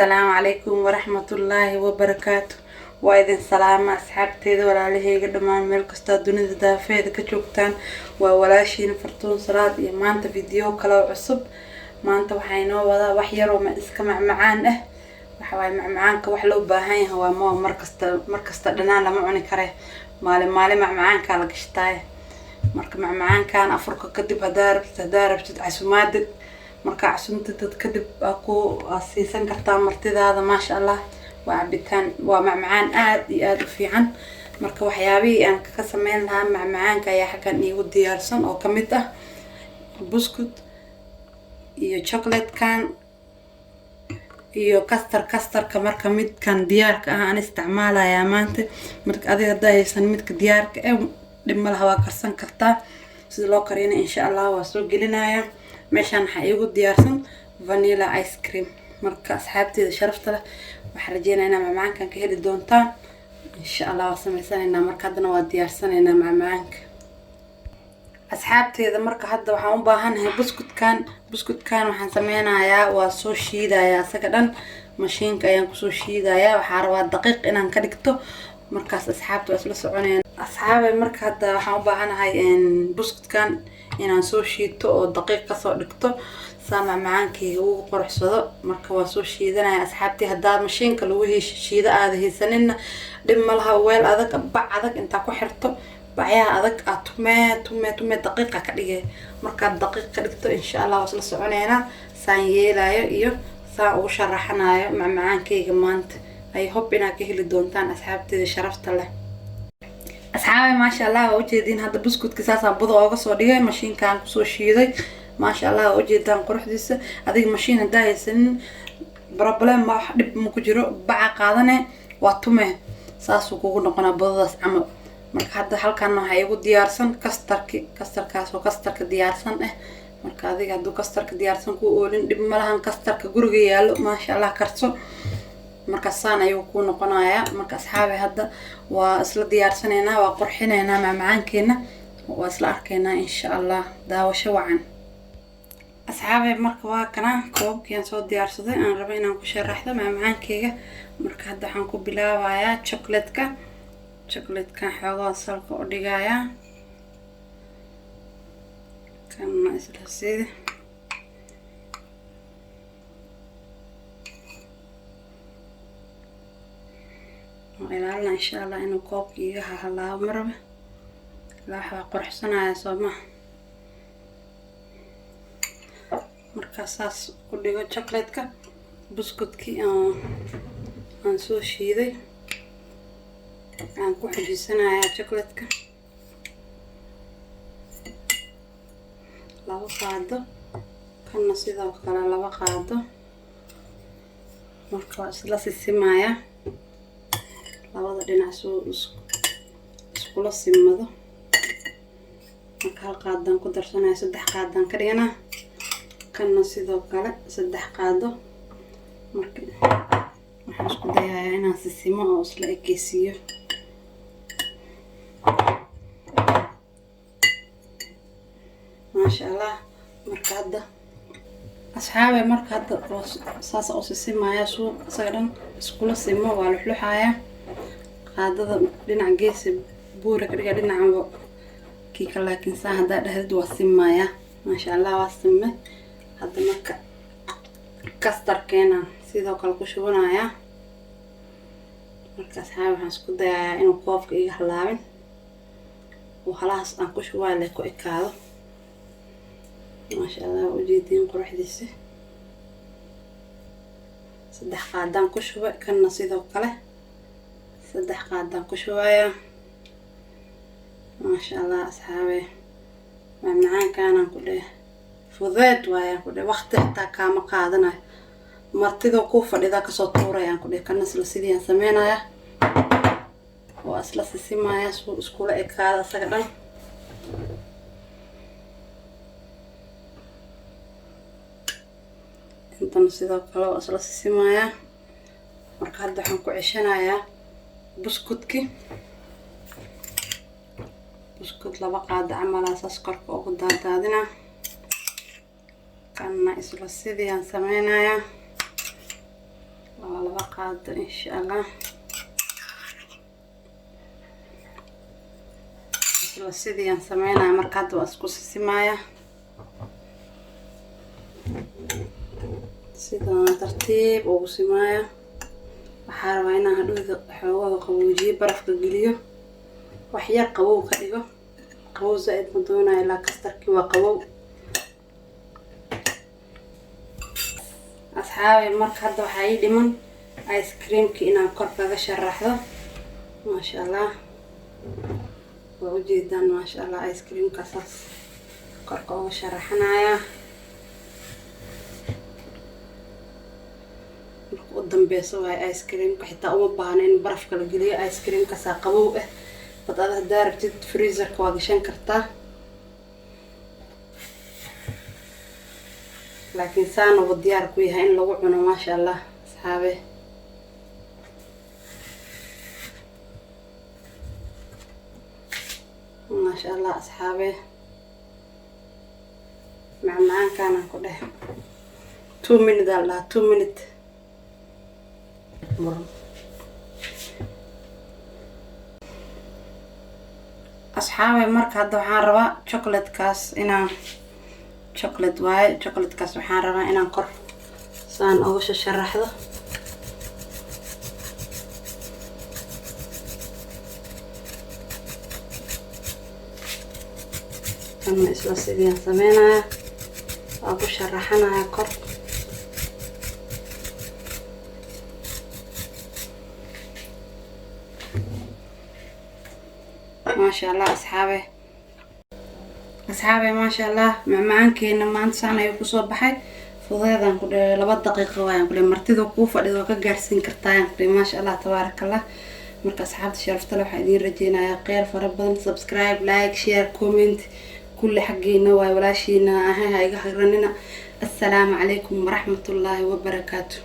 Assalaamu calaykum waraxmatullaahi wabarakaatu. Waa idin salaama asxaabteeda, walaalaheyga dhammaan, meel kastaa dunida daafeeda ka joogtaan. Waa walaashiina Fartuun Salaad iyo maanta video kale oo cusub. Maanta waxaa inoo wadaa wax yaroo iska macmacaan ah. Waxa waaye macmacaanka wax loo baahan yahay waa moo markasta markasta dhanaan lama cuni kare, maalin maalin macmacaankaa la gashtaaye. Marka macmacaankan afurka kadib hadaa rabtid casumaada, markaa casuumta dad kadib aa ku aa siisan kartaa martidaada. Maasha Allah, waa cabitaan, waa macmacaan aada iyo aada u fiican. Marka waxyaabihii aan ka sameyn lahaa macmacaanka ayaa xaggan iigu diyaarsan, oo kamid ah buskud iyo chocolatekan iyo custard. Custardka marka midkan diyaarka ah aan isticmaalayaa maanta. Marka adiga haddaa haysan midka diyaarka eh, dhib ma laha, waa karsan kartaa. Sida loo kariyana insha Allah waa soo gelinayaa. Meeshaan waxaa iigu diyaarsan vanilla ice cream. Marka asxaabteeda sharafta leh, waxaan rajeynaya inaa macmacaankan ka heli doontaan insha Allah. Waa sameysanaynaa marka, haddana waa diyaarsanaynaa macmacaanka, asxaabteeda. Marka hadda waxaan u baahanahay buskudkan. Buskudkan waxaan sameynayaa, waa soo shiidayaa isaga dhan, mashiinka ayaan kusoo shiidayaa. Waxaa rabaa daqiiq inaan ka dhigto. Markaas asxaabta waa isla soconayaan, asxaabe. Marka hadda waxaan u baahanahay buskudkan inaan soo shiito oo daqiiq kasoo dhigto, saa macmacaankayga ugu quruxsado. Marka waa soo shiidanaya, asxaabtii. Haddaa mashiinka lagu shiido aada haysaninna, dhib ma laha. Weel adag, bac adag intaa ku xirto, bacyaha adag aad tumee tumee tumee, daqiiqa ka dhigay. Markaad daqiiq ka dhigto, insha Allah waa isla soconeynaa saan yeelayo iyo saan ugu sharaxanayo macmacaankayga maanta. I hope inaad ka heli doontaan, asxaabteeda sharafta leh. Asxaabe, maasha Allah, waa ujeediin hadda buskudka saasaan buda ooga soo dhigay, mashiinkaan kusoo shiiday. Maasha Allah, waa ujeedaan quruxdiisa. Adiga mashiin haddaa haysanin, problem ma wax dhib ma ku jiro. Baca qaadane, waa tume, saasuu kugu noqonaa budadaas camal. Marka hadda halkan waxaa igu diyaarsan custardki, custardkaas oo custardka diyaarsan ah. Marka adiga hadduu custardka diyaarsan ku oolin, dhib malahan, custardka guriga yaallo, maasha Allah, karso. Marka saan ayuu kuu noqonayaa. Marka asxaabi, hadda waa isla diyaarsanaynaa, waa qurxinaynaa macmacaankeena, waa isla arkaynaa insha Allah. Daawasho wacan, asxaabe. Marka waa kana koobabkii aan soo diyaarsaday, aan rabo inaan ku sharaxdo macmacaankeyga. Marka hadda waxaan ku bilaabayaa chocolate-ka. Chocolatekan xoogaa salka u dhigayaa, kana isla sida. Waa ilaalina insha Allah inuu koobka iga hahalaabo maraba. Ilaa waxbaa quruxsanaya, soo maha? Markaa saas ku dhigo chocolate-ka, buskudkii aan soo shiiday aan ku xijisanayaa chocolate-ka, 2 qaado. Kanna sidoo kale 2 qaado. Marka waa isla sisimayaa labada dhinac soo iskula simado. Marka hal qaadaan ku darsanaya, 3 qaadaan ka dhiganaa. Kanna sidoo kale 3 qaado. Marka waxaan isku dayayaa inaan sisimo oo isla ekeysiiyo. Maasha Allah. Marka hadda, asxaabe, marka hadda saasa u sisimaya suu isaga dhan iskula simo. Waa luxluxaya qaadada, dhinac geesa buura ka dhiga, dhinacan kiika, laakiin saa haddaa dhahdid waa simaya. Maasha Allah, waa sime. Hadda marka custardkeena sidoo kale ku shubanaya. Marka asxaabi, waxaan isku dayayaa inuu koobka iga halaabin oo halahaas aan ku shubaa le ku ekaado. Maasha Allah, waa ujeediin quruxdiisa. 3 qaadaan ku shubay. Kanna sidoo kale 3 qaadaan ku shubayaa. Maasha Allah, asxaabe, macmacaankaanaan ku dheh fudeed waayaan ku dheh, waqti xitaa kaama qaadanayo. Martidoo kuu fadhidaa kasoo tuurayaan ku dheh. Kana isla sidii aan sameynaya, waa isla sisimaya suu iskula ekaada isaga dhan. Intana sidoo kale waa isla sisimayaa. Marka hadda waxaan ku ceshanayaa buskudki. Buskud 2 qaado camalaa saas korka ugu daadaadina. Kanna isla sidii aan sameynayaa. 2 qaado insha Allah. Isla sidii aan sameynaya marka hadda waa isku sisimaya sidaan tartiib ugu simaya. Waxaa rabaa inaan hadhowda xoogaha qaboojiye barafka geliyo, wax yar qabow ka dhigo. Qabow zaaid ma doonayo ilaa kastarkii waa qabow. Asxaabi marka hadda waxaa ii dhiman ice creamki inaan kor kaga sharaxdo. Maasha Allah, waa ujeedaan maasha Allah ice creamka saas korka uga sharaxanaya. Marka u dambeyso waaye ice creamka, xitaa uma baahna in barafka la geliyo, ice creamkaasaa qabow ah. Bad ada haddaa rabtid freezerka waa gashan kartaa, laakiin saanuba diyaar ku yahay in lagu cuno maasha Allah asxaabe. Maasha Allah asxaabe, macmacaankaana ku dheh 2 minute aa la dhahaa, 2 minute. Asxaabe marka hadda waxaan rabaa chocolatekaas inaan chocolate waaye, chocolatekaas waxaan rabaa inaan kor saan uga sharaxdo. Kana isla sidii aan sameynaya waa ku sharaxanaya kor. Maasha Allah asxaabe, asxaabe maasha Allah macmacaankeena maanta saan ayuu kusoo baxay. Fudeedaan ku dhahay 2 daqiiqo waayaan ku dhahay, martida kuu fadhido waa ka gaarsiin kartaa ayaan ku dhahay. Maasha Allah tabaarakallah. Marka asxaabta sharafta leh waxaan idiin rajeynayaa kheyr fara badan. Subscribe, like, share, comment kulli xaggeena waay walaashiina ahay, ha iga haranina. Assalaamu calaykum waraxmatullaahi wabarakaatu.